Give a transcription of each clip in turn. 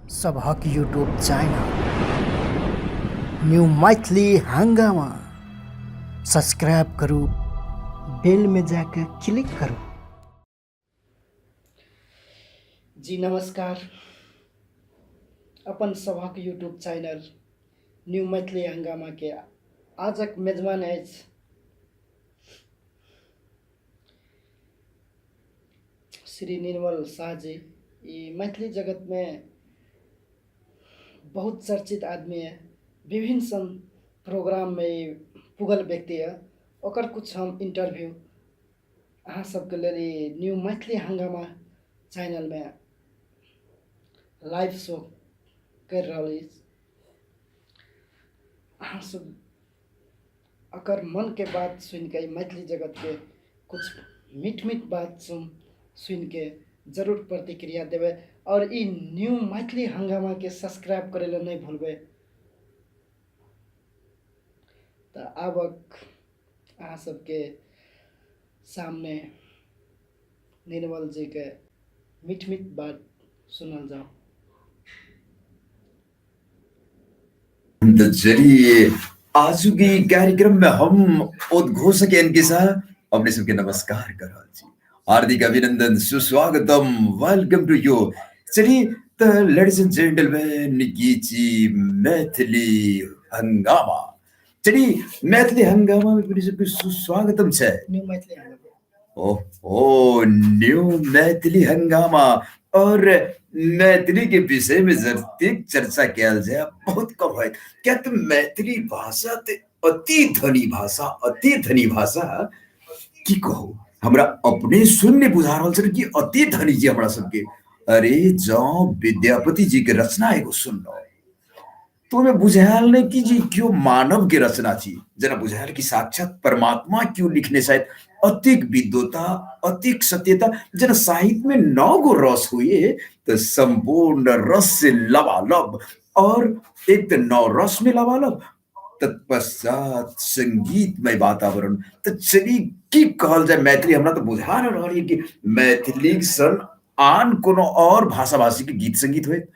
सबहक YouTube channel new Maithili हंगामा subscribe करू, बेल में जाके क्लिक करू। जी नमस्कार, अपन सबहक यूट्यूब चैनल न्यू मैथिली हंगामा के आजक मेजबान अछि श्री निर्मल शाह जी। ई मैथिली जगत में बहुत चर्चित आदमी है, विभिन्न सन प्रोग्राम में ई पुगल व्यक्ति है। ओकर कुछ हम इंटरव्यू अहाँ सबके लेल ई न्यू मैथिली हंगामा चैनलमे लाइव शो करि रहल अछि। अहाँ सब एकर मनके बात सुनिके, ई मैथिली जगतके कुछ मीठ मीठ बात सुनिके जरूर प्रतिक्रिया देबै और ई न्यू मैथिली हंगामाके सब्सक्राइब करै लए नहि भूलबै। तऽ आबक अहाँ सबके सामने निर्मल जीके मीठ मीठ बात सुनल जाओ। चलिए, आजुक ई कार्यक्रम में हम उद्घोषक एन के शाह अपने सबके नमस्कार कर रहल छी। हार्दिक अभिनंदन, सुस्वागतम, welcome to you. चलिए त लेडीज एंड जेंटलमैन, की छी मैथिली हंगामा। चलिए, मैथिली हंगामा में अपने सबके सुस्वागतम छै। न्यू मैथिली हंगामा। ओहो, न्यू मैथिली हंगामा। और मैथिली के विषय में जतेक चर्चा कयल जाय बहुत कम होयत, किया तऽ मैथिली भाषा तऽ अति धनी भाषा, अति धनी भाषा। की कहू, हमरा अपने शून्य बुझा रहल छल कि अति धनी जी हमरा सबके। अरे, जँ विद्यापति जी के रचना एगो सुनलहुँ तो ओहिमे बुझायल नहि कि जे केओ मानव के रचना छी, जेना बुझायल कि साक्षात परमात्मा केओ लिखने छथि। अतेक विद्वता, अतेक सत्यता, जेना साहित्य में 9 गो रस हुए तो संपूर्ण रस से लबालब, और एक तो 9 रस में लबालब, तत्पश्चात संगीतमय वातावरण। तो चली की कहल जाय, मैथिली हमरा तो बुझा नहि रहल कि मैथिली सन आन कोनो और भाषा भाषी के गीत संगीत होइत।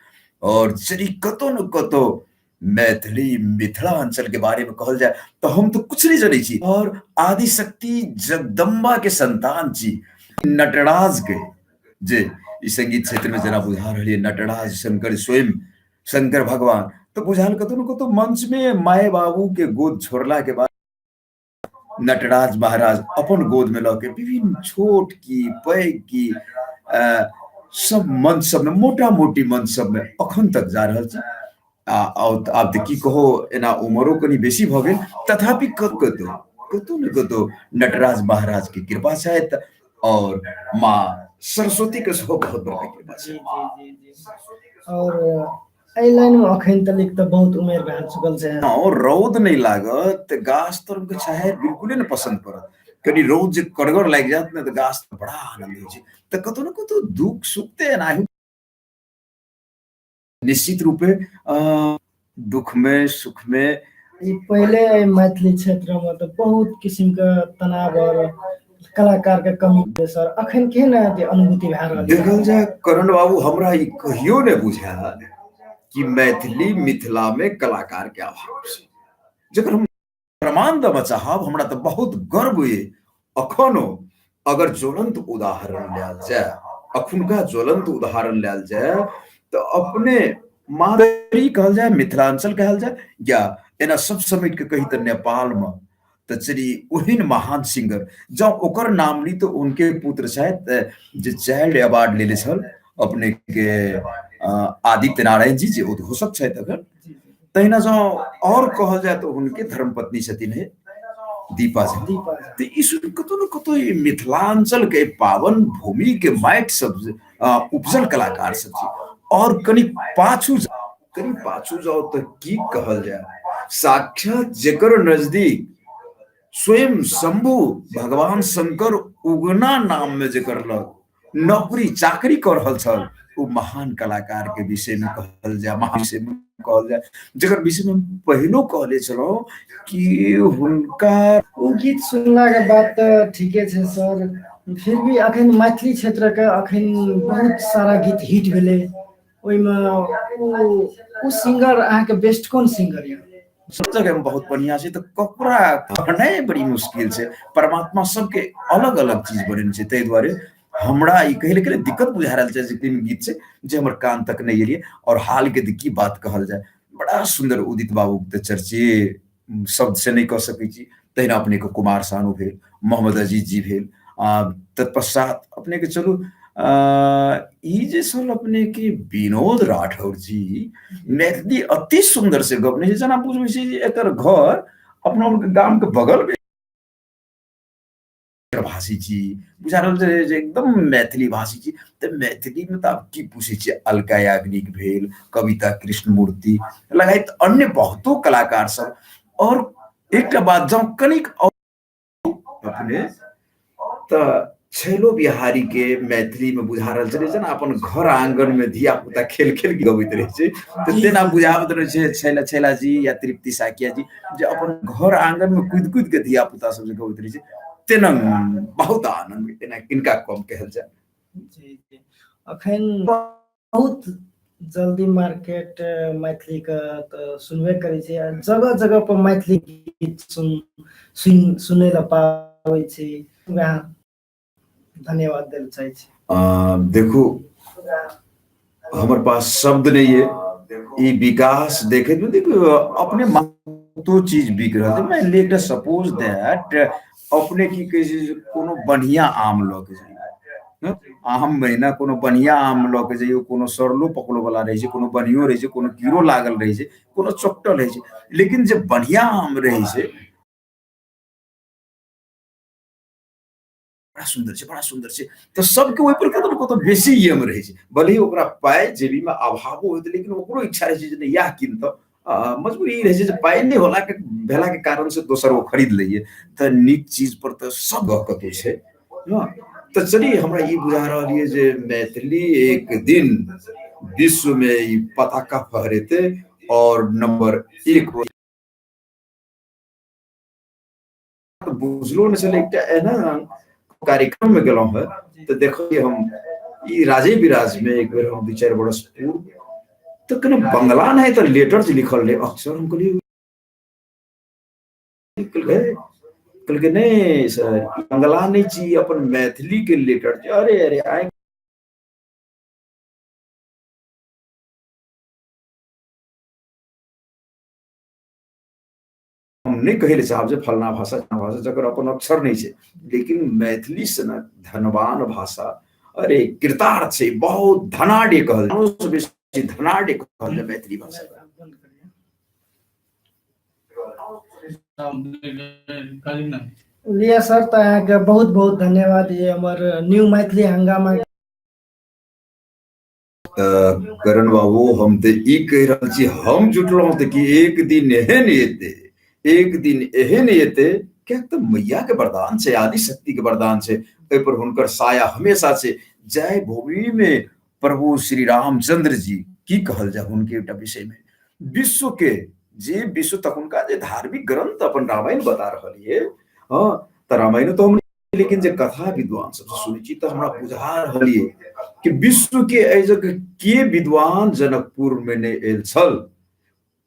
और चली कतौ न कतौ मैथिली मिथिलांचल के बारे में कहल जाय तो हम तो कुछ नहीं जनै छी। और आदिशक्ति जगदम्बा के संतान छी, नटराज के, जे ई संगीत क्षेत्र में जेना बुझा रहल नटराज शंकर, स्वयं शंकर भगवान, तो बुझाल कतौ न कतौ मंच में माय बाबू के गोद छोड़ला के बाद नटराज महाराज अपन गोद में लऽ के विभिन्न छोट की पैघ की सब मंच सब में, मोटा मोटी मंच सब में अखन तक जा रहल छै। आ आब तऽ की कहो, एना उमरो कनि बेसी भऽ गेल, तथापि कतौ कतौ ने कतौ नटराज महाराज के कृपा छथि और माँ सरस्वती के सेहो बहुत बड़का कृपा छै। जी जी जी जी। और एहि लाइन में अखन तलिक तऽ बहुत उमेर भए चुकल छै। हँ, रौद नहि लागत तऽ गाछ तर के छाया बिल्कुले नहि पसन्द पड़त। कनि रौद जे कड़गर लागि जायत ने तऽ गाछ तर बड़ा आनंद होइ छै। तऽ कतौ ने कतौ दुख सुख तऽ एनाही निश्चित रूपे दुख में सुख में। ई पहिले मैथिली क्षेत्र में तऽ बहुत किसिम के तनाव और कलाकार के कमी छै सर, अखन केहन अथी अनुभूति भए रहल छै? देखल जाय करण बाबू, हमरा ई कहियो नहि बुझायल कि मैथिली मिथिला में कलाकार के अभाव छै, जकर हम प्रमाण देबऽ चाहब। हमरा तऽ बहुत गर्व ये अखनो, अगर ज्वलंत उदाहरण लेल जाय, अखुनका ज्वलंत उदाहरण लेल जाय तऽ अपने मादरी कहल जाय, मिथिलांचल कहल जाय, या एना सब समेट के कही तऽ नेपाल में तऽ चली ओहन महान सिंगर जँ ओकर नाम ली तऽ उनके पुत्र छथि जे चाइल्ड अवार्ड लेले छल अपने के आदित्य नारायण जी, जे उद्घोषक छथि अखन। तहिना जँ और कहल जाय तऽ हुनके धर्मपत्नी छथिन हे दीपा जी। तऽ ई सुन कतौ ने कतौ ई मिथिलांचल के पावन भूमि के माटि सब उपजल कलाकार सब छी। और कनि पाछू जाओ तऽ की कहल जाय, साक्षात जेकर नजदीक स्वयं शंभु भगवान शंकर उगना नाम में जेकर लग नौकरी चाकरी कर रहल छल, ओ महान कलाकार के विषय में कहल जाय, महान विषय में कहल जाय, जकर विषय में हम पहिलो कहले छलहुँ कि हुनका ओ गीत सुनला के बाद तऽ ठीके छै सर, फिर भी अखन मैथिली क्षेत्र के अखन बहुत सारा गीत हिट भेलै, ओहिमे ओ ओ सिंगर अहाँके बेस्ट कोन सिंगर यऽ सब जगह में बहुत बढ़िया छै तऽ ककरा कहनाइ बड़ी मुश्किल छै परमात्मा सबके अलग अलग चीज बनेने छै ताहि दुआरे हमरा ई कहै लए दिक्कत बुझा रहल छै जे कोन गीत छै जे हमर कान तक नहि एलियै आओर हाल के तऽ की बात कहल जाय बड़ा सुन्दर उदित बाबू के चर्चे शब्द से नहि कऽ सकै छी तहिना अपनेके कुमार सानू भेल मोहम्मद अजीज जी भेल आ तत्पश्चात अपनेके चलू ई जे छल अपनेके विनोद राठौर जी मैथिली अति सुन्दर से गपने छै जेना बुझबै छै जे एकर घर अपना गामके बगलमे भाषी छी बुझा रहल छै जे एकदम मैथिली भाषी छी तऽ मैथिलीमे तऽ आब की पूछै छियै अलका याग्निक भेल कविता कृष्णमूर्ति लगायत अन्य बहुतो कलाकार सब और एकटा बात जँ कनिक अपने तऽ छैलो बिहारी के मैथिली में बुझा रहल छलै जेना अपन घर आंगन में धिया पुता खेल खेल के गबैत रहै छै तऽ तेना बुझाबैत रहै छै छैला छैला जी या तृप्ति साकिया जी जे अपन घर आंगन में कूदि कूदि के धिया पुता सब जे गबैत रहै छै तेना बहुत आनंद तेना किनका कम कहल जाय। जी जी अखन बहुत जल्दी मार्केट मैथिलीके तऽ सुनबे करै छै आ जगह जगह पर मैथिली गीत सुन सुन सुनै लए पाबै छी। वएह धन्यवाद दै लए चाहै छी। देखू हमर पास शब्द नहीं है ई विकास देखे देखू अपने तो चीज बिक रहल छै। मानि लिअ एकटा सपोज that अपने की कहै छै जे कोनो बढ़िया आम लऽ के जइयौ, आम महीना कोनो बढ़िया आम लऽ के जइयौ, कोनो सड़लो पकलो वाला रहै छै, कोनो बढ़ियो रहै छै, कोनो कीड़ो लागल रहै छै, कोनो चोकटल रहै छै, लेकिन जे बढ़िया आम रहै छै बड़ा सुन्दर छै, बड़ा सुन्दर छै, तऽ सबके ओहि पर कतौ ने कतौ बेसी यम रहै छै। भले ही ओकरा पाइ जेबी में अभावो होइत लेकिन ओकरो इच्छा रहै छै जे नहि इएह कीनतौ। मजबूरी ई रहै छै जे पाइ नहि होला के भेला के कारण से दोसर ओ खरीद लैये। तऽ नीक चीज पर तऽ सब गप कतौ छै हँ। तऽ चलिए हमरा ई बुझा रहल ये जे मैथिली एक दिन विश्व में ई पताका फहरेतै और नंबर 1 बुझलो नहि छलै। एकटा एहना कार्यक्रम में गेलहुँ हँ तऽ देखलियै हम ई राजे विराज में एक बेर हम 2-4 बरस पूर्व तऽ कने बंगला नहि तऽ लेटर जे लिखल रहै अक्षर, हम कहलियै कहलकै नहि सर बंगला नहि छी अपन मैथिली के लेटर छै। अरे अरे आइ हम नहि कहै लए चाहब जे फलना भाषा चिलना भाषा जकर अपन अक्षर नहि छै, लेकिन मैथिली सनक धनवान भाषा अरे कृतार्थ छै, बहुत धनाढ्य कहल जाय, बेसी धनाढ्य कहल जाय मैथिली भाषा। लिअ सर, तऽ अहाँके बहुत बहुत धन्यवाद ये हमर न्यू मैथिली हंगामा। करण बाबू हम तऽ ई कहि रहल छी, हम जुटलहुँ तऽ कि एक दिन एहन एतै, एक दिन एहन एतै, किएक तऽ मैया के वरदान छै, आदि शक्ति के वरदान छै, एहि पर हुनकर साया हमेशा छै। जय भूमि में प्रभु श्री रामचंद्र जी की कहल जाय हुनके एकटा विषय में, विश्व के जे विश्व तखुनका जे धार्मिक ग्रंथ अपन रामायण बता रहल ये, हाँ तऽ रामायण तो हम लेकिन जे कथा विद्वान सबसे सुनै छी तऽ हमरा बुझा रहल ये कि विश्व के एहि जगह के विद्वान जनकपुर में नहि आयल छल,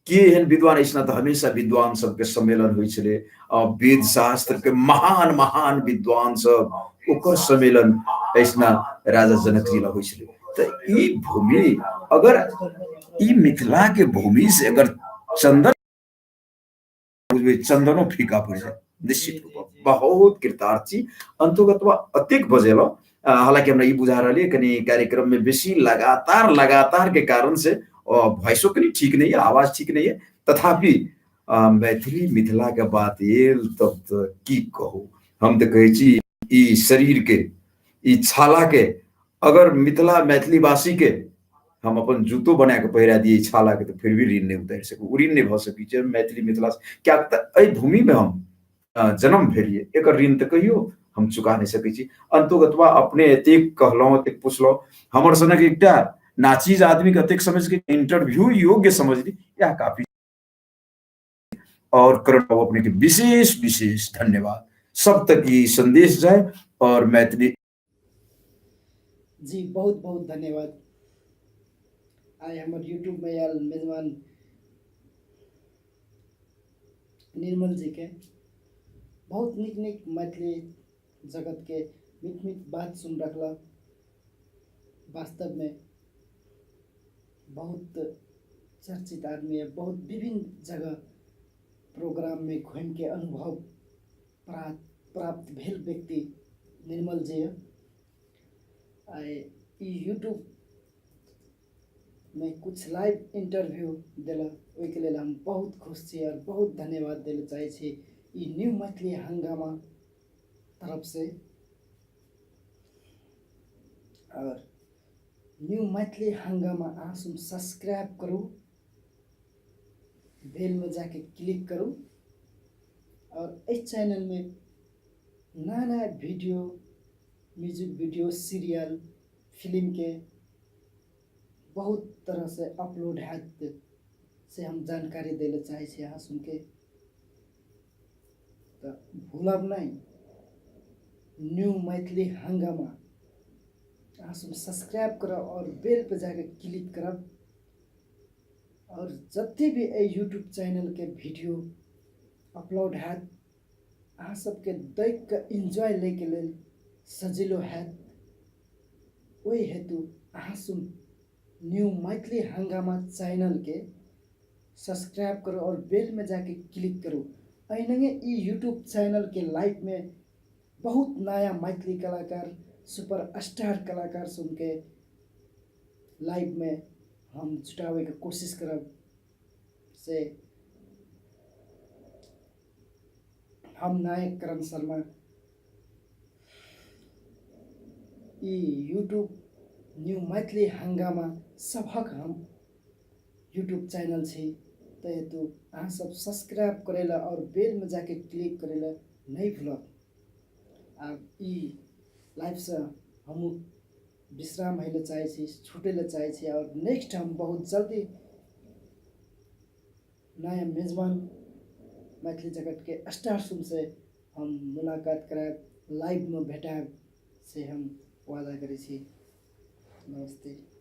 के एहन विद्वान ऐसना तऽ हमेशा विद्वान सबके सम्मेलन होइ छलै, आ वेद शास्त्र के महान महान विद्वान सब ओकर सम्मेलन ऐसना राजा जनक जी लग होइ छलै। तऽ ई भूमि अगर ई मिथिला के भूमि से अगर चंदन बुझबै चंदनो फीका पड़ि जाए निश्चित रूप बहुत कृतार्थ छी। अंतोगत्वा अतेक बजेलहुँ, हालांकि हमरा ई बुझा रहल ये कनि कार्यक्रम में बेसी लगातार लगातार के कारण से वॉइसो कनि ठीक नहीं है, आवाज ठीक नहीं है, तथापि मैथिली मिथिला के बात एल तब तऽ की कहू, हम तऽ कहै छी ई शरीर के ई छाला के अगर मिथिला मैथिली वासी के हम अपन जूतो बना के पहिरा दिए छाला के तो फिर भी ऋण नहीं उतारि सकू, ऋण नहीं भऽ सकै छै मैथिली मिथिला से, किएक तऽ एहि भूमि में हम जन्म भेलिए, एकर ऋण तऽ कहियो हम चुका नहीं सकै छी। अंतोगत्वा अपने एतेक कहलहुँ एतेक पुछलहुँ, हमर सनक एकटा नाचीज आदमी के एतेक समझ के इंटरव्यू योग्य समझली, यह काफी। और करण बाबू अपने के विशेष विशेष धन्यवाद, सब तक ये संदेश जाए और मैथिली जी बहुत बहुत धन्यवाद। आइ हमर यूट्यूबमे आयल मेजबान निर्मल जीके। बहुत नीक नीक मैथिली जगतके मीठ मीठ बात सुन रखला। वास्तवमे बहुत चर्चित आदमी है, बहुत विभिन्न जगह प्रोग्राममे घुमिके अनुभव प्राप्त भेल व्यक्ति निर्मल जी है। आइ ई यूट्यूब मे कुछ लाइव इंटरव्यू देलक, ओहिके लेल हम बहुत खुश छी आओर बहुत धन्यवाद दै लए चाहै छी ई न्यू मैथिली हंगामा तरफसँ। आओर न्यू मैथिली हंगामा अहाँ सब सब्सक्राइब करू, बेलमे जाके क्लिक करू आओर एहि चैनलमे नया नया वीडियो, म्यूजिक वीडियो, सीरियल, फिल्मके बहुत तरहसँ अपलोड हैत से हम जानकारी दै लए चाहै छी अहाँ सुनके। तऽ भूलब नहि, न्यू मैथिली हंगामा अहाँ सब सब्सक्राइब करब आओर बेल पे जाके क्लिक करब आओर जते भी एहि यूट्यूब चैनलके वीडियो अपलोड हैत अहाँ सबके देख कऽ एन्जॉय लैके लेल सजिलो हैत। ओहि हेतु अहाँ सब न्यू मैथिली हंगामा चैनलके सब्सक्राइब करू आओर बेलमे जाके क्लिक करू। एहिनागे ई यूट्यूब चैनलके लाइफमे बहुत नया मैथिली कलाकार, सुपर स्टार कलाकार सबके लाइफमे हम जुटाबैके कोशिश करब। से हम नायक करण शर्मा ई यूट्यूब न्यू मैथिली हंगामा सभक हम यूट्यूब चैनल छी, ताहि हेतु अहाँ सब सब्सक्राइब करै लए आओर बेलमे जाके क्लिक करै लए नहि भूलब। आब ई लाइफसँ हमहूँ विश्राम होइ लए चाहै छी, छुटै लए चाहै छी आओर नेक्स्ट हम बहुत जल्दी नया मेजबान मैथिली जगतके स्टार सुनसँ हम मुलाकात करायब, लाइवमे भेटायब से हम वादा करै छी। नमस्ते।